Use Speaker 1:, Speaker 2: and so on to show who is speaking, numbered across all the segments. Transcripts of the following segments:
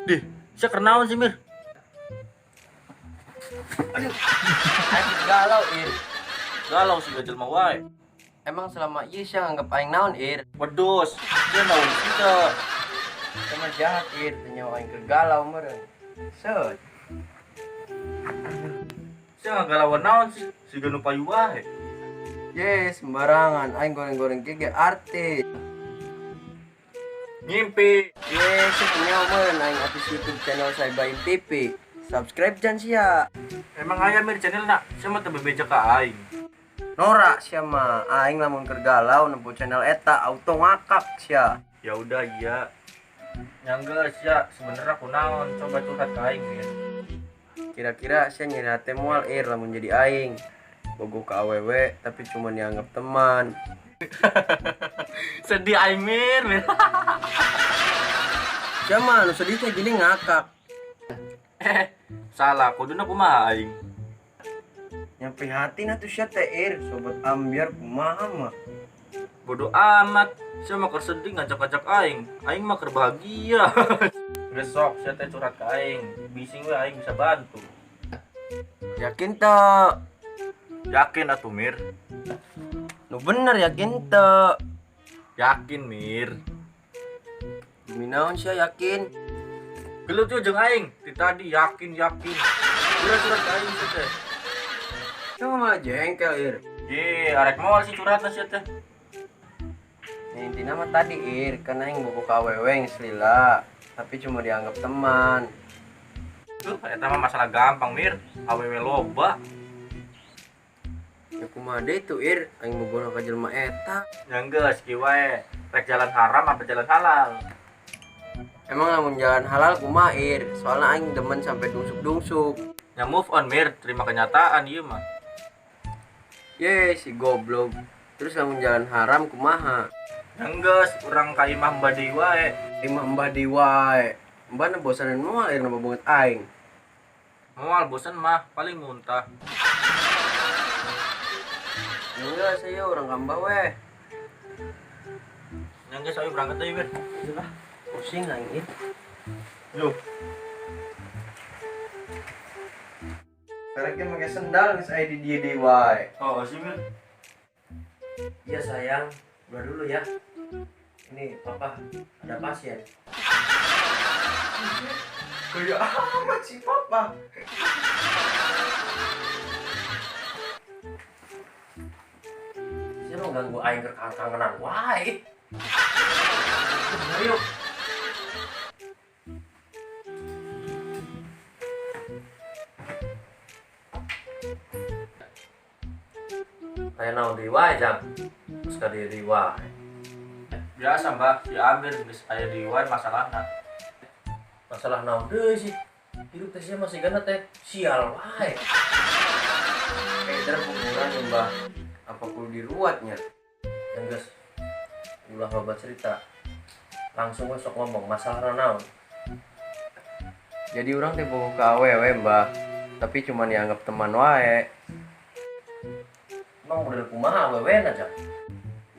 Speaker 1: Dih, sia keur naon sih, Mir?
Speaker 2: Aduh, aing galau, Ir.
Speaker 1: Galau sih jelema wae.
Speaker 2: Emang selama ieu sia nganggep aing naon, Ir?
Speaker 1: Wedus, sia naon sih teh?
Speaker 2: Sama jahat, Ir, teu nyaho aing keur galau meureun. Seut.
Speaker 1: Sia ngagalauan naon sih? Siga nu payu wae.
Speaker 2: Ye, sembarangan aing goreng-goreng gege artis.
Speaker 1: Ngimpi.
Speaker 2: Ye, sia teu nyaho meureun aing artis YouTube channel Saibaim TV. Subscribe jan sia.
Speaker 1: Emang aya, Mir, channel na? Sia mah teu bebeja ka aing.
Speaker 2: Norak sia mah, aing lamun keur galau nempo channel eta auto ngakak sia.
Speaker 1: Ya udah iya. Nya geus sia, sebenerna kunaon? Coba curhat ka aing, Mir.
Speaker 2: Kira-kira sia nyeri hate moal, Ir, lamun jadi aing? Bogoh ka awewe tapi cuma dianggap teman.
Speaker 1: Sedih aing, Mir, Mir.
Speaker 2: Sia mah nu sedih teh gini ngakak.
Speaker 1: Salah, kuduna kumaha aing?
Speaker 2: Yang prihatin atuh sia teh, Ir, sobat ambiar kumaha mah.
Speaker 1: Bodoh amat, sia mah keur sedih ngajak-ngajak aing. Aing mah keur bahagia. Geus sok, sia teh curhat ka aing. Bising we aing bisa bantu.
Speaker 2: Yakin teu?
Speaker 1: Yakin atuh, Mir.
Speaker 2: Nu bener yakin teu?
Speaker 1: Yakin, Mir.
Speaker 2: Demi naon sia yakin?
Speaker 1: Gelut tuh jeung aing, ti tadi yakin yakin. Curhat curhat ka aing sia teh.
Speaker 2: Sia mah malah jengkel, Ir.
Speaker 1: Ye, arek moal sih curhatna sia teh.
Speaker 2: Ya, intina mah tadi, Ir, kan aing bogoh ka awewe geus lila, tapi cuma dianggap teman.
Speaker 1: Tuh, eta mah masalah gampang, Mir. Awewe loba.
Speaker 2: Ya kumaha deui tuh, Ir, aing bogohna ka jelema eta.
Speaker 1: Ya geus kieu wae, rek jalan haram apa jalan halal?
Speaker 2: Emang lamun jalan halal kumaha, Ir? Soalnya aing demen sampai dungsuk-dungsuk.
Speaker 1: Ya move on, Mir, terima kenyataan ieu mah.
Speaker 2: Ye, si goblok. Terus lamun jalan haram kumaha?
Speaker 1: Ya geus, urang ka imah Mbah deui wae.
Speaker 2: Imah Mbah deui wae. Mbah na bosanan moal, Ir, nambah banget aing.
Speaker 1: Moal bosan mah, paling muntah.
Speaker 2: Ya geus, ayo urang ka Mbah weh.
Speaker 1: Ya geus, ayo berangkat deui, Mir.
Speaker 2: Lah, pusing aing, Ir.
Speaker 1: Yuk.
Speaker 2: Kareknya make sendal geus aya di dieu deui wae.
Speaker 1: Oh, sih, Mir.
Speaker 2: Iya sayang, udah dulu ya. Ini papa ada pasien. Kayak amat sih papa.
Speaker 3: Sia mau ganggu aing keur kangen-kangenan wae. Ayo. Aya naon deui wae, Jang? Geus ka dieu deui wae.
Speaker 1: Biasa, Mbah, si Amir geus aya deui wae masalahna.
Speaker 3: Masalah naon deui sih? Hidup teh sia masih gana teh sial wae.
Speaker 2: Kayaknya kuburan ya, Mbah. Apa kudu diruatnya?
Speaker 3: Yang geus ulah loba cerita. Langsung we sok ngomong masalah naon.
Speaker 2: Jadi urang teh bogoh ka awewe, Mbah. Tapi cuma dianggap teman wae.
Speaker 3: Emang model kumaha awewena, Jang?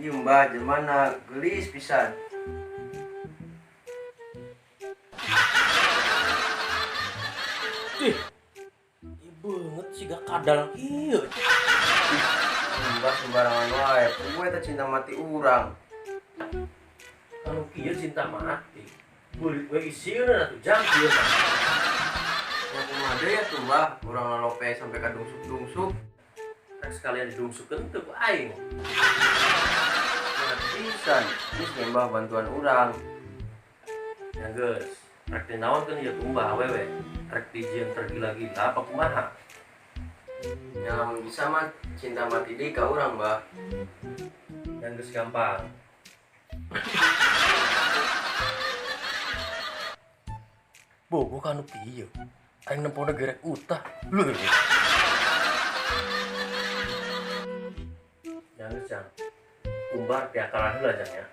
Speaker 2: Iya, Mbah, jelmana geulis pisan.
Speaker 3: Ih, ieu beungeut siga kadal kieu.
Speaker 2: Ih, Mbah sembarangan wae. Kuwe teh cinta mati urang.
Speaker 3: Anu kieu cinta mati. Beulit we isieun atuh, Jang, kieu mah.
Speaker 2: Ya kumaha deui atuh, Mbah, urang lalope sampai ka dungsuk-dungsuk.
Speaker 3: Rek sekalian didungsukkeun teu ku aing.
Speaker 2: Berat pisan. Geus nih, Mbah, bantuan urang.
Speaker 3: Ya geus, rek dinaonkeun ieu ku Mbah awewe? Rek dijieun tergila-gila apa kumaha?
Speaker 2: Ya lamun bisa mah cinta mati deui ka urang, Mbah.
Speaker 3: Ya geus gampang. Bogoh ka anu kieu. Aing nempona gerek utah. Leuh. Jangan, Jang. Umbar piakaran heula, Jang, ya.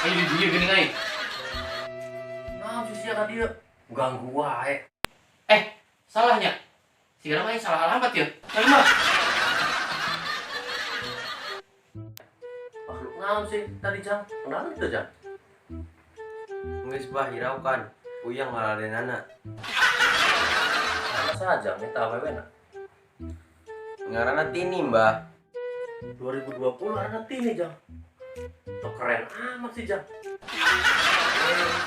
Speaker 3: Ih, di dieu geuning aing. Naon sih sia ka dieu? Ganggu wae.
Speaker 4: Salahnya. Sigana mah aing salah alamat ya. Tapi mah
Speaker 3: Makhluk naon sih tadi, Jang? Kenalan teu, Jang?
Speaker 2: Geus bah hiraukan, puyang ngaladenana.
Speaker 3: Mana saja eta awewe na?
Speaker 2: Ngaranna Tini, Mbah.
Speaker 3: 2020 ngaranna Tini, Jang. Tuh keren amat sih, Jang.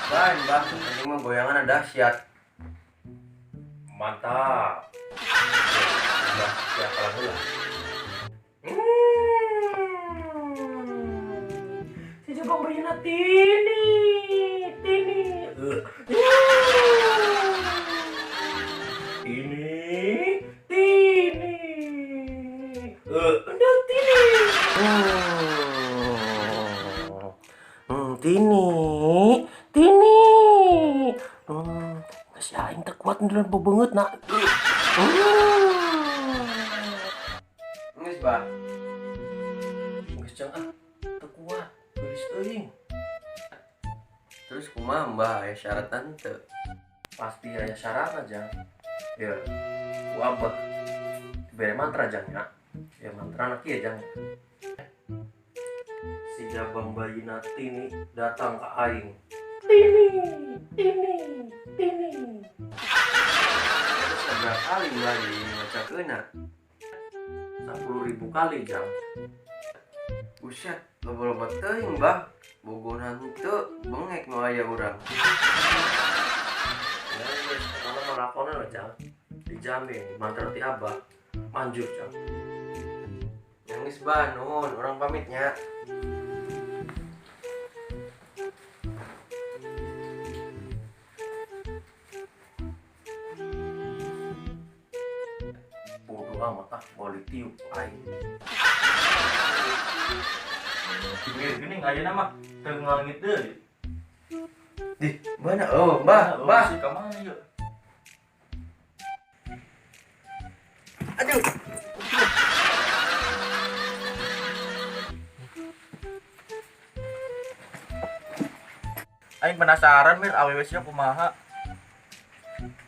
Speaker 2: Bah, Mbah, ini mah goyangan dahsyat.
Speaker 3: Mantap. Mbah, ya kalah heula. Si Jabang bayina Tini, Tini. Tini, Tini. Udah Tini. Tini, Tini. Geus aing teu kuat ndeuleuh bebeungeut na.
Speaker 2: Geus, Bah.
Speaker 3: Geus jang ah, teu kuat, geulis teuing.
Speaker 2: Terus kumaha, Mbah, aya syarat teu?
Speaker 3: Pasti aya syaratna, Jang. Ya, ku abah dibere mantra, Jang, ya. Ya mantra kieu, Jang. Si Jabang bayina Tini datang ke aing. Tini, Tini, Tini.
Speaker 2: Eta sabaraha kali, Mbah, dimacakeunna?
Speaker 3: 10.000 kali, Jang.
Speaker 2: Buset, loba-loba teuing, Mbah. Bogohan henteu, bengek nu aya urang.
Speaker 3: Ya geus, pokona mah lakonan we, Jang. Dijamin mantra ti abah manjur, Jang.
Speaker 2: Geus, Bah, nuhun, urang pamit nya.
Speaker 3: Bodoh amat ah, mau ditiup aing.
Speaker 1: Mir geuning ayeuna mah teu ngalengit deui.
Speaker 2: Dih, mana? Oh, Mbah, Mbah.
Speaker 1: Ka mana ieu?
Speaker 2: Aduh.
Speaker 1: Aing penasaran Mir awewe sia kumaha.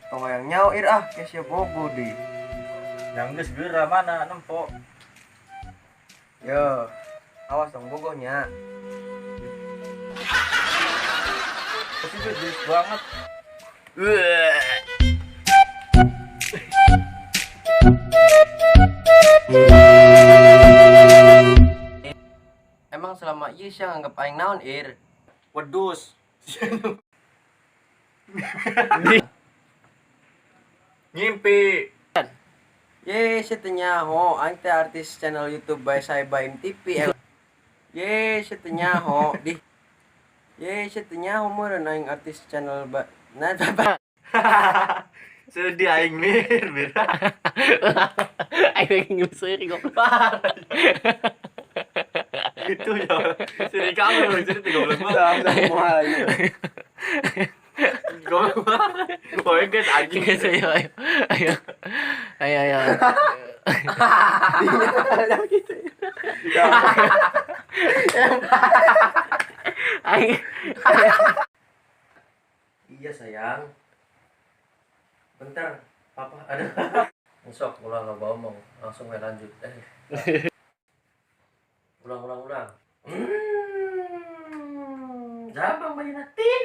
Speaker 2: Tong hayang nyaho ir ah, ke sia bogo deui.
Speaker 1: Yang geus geura mana nempo.
Speaker 2: Yo, awas dong bogohnya.
Speaker 1: Pasti geus banget.
Speaker 2: Emang selama ieu sia nganggep aing naon ir?
Speaker 1: Wedus. Ngimpi.
Speaker 2: Ye, sia teu nyaho, aing teh artis channel YouTube by Saibaim TV. Ye, sia teu nyaho, dih. Ye, sia teu nyaho meureun aing artis channel ba nah apa?
Speaker 1: Sedih aing Mir, Mir.
Speaker 4: Aing lagi ngeuseurik goblok.
Speaker 1: Itu ya. Sedih kamu, sedih goblok banget.
Speaker 2: Moal ieu.
Speaker 1: Goblok banget. Pokoknya guys anjing.
Speaker 4: Guys, ayo ayo. Ayo. Ayo ayo.
Speaker 2: Gitu.
Speaker 4: Aing.
Speaker 3: Iya sayang. Bentar, papa ada. Sok ulah loba omong, langsung we lanjut. Ulang ulang ulang. Jabang bayina Tini.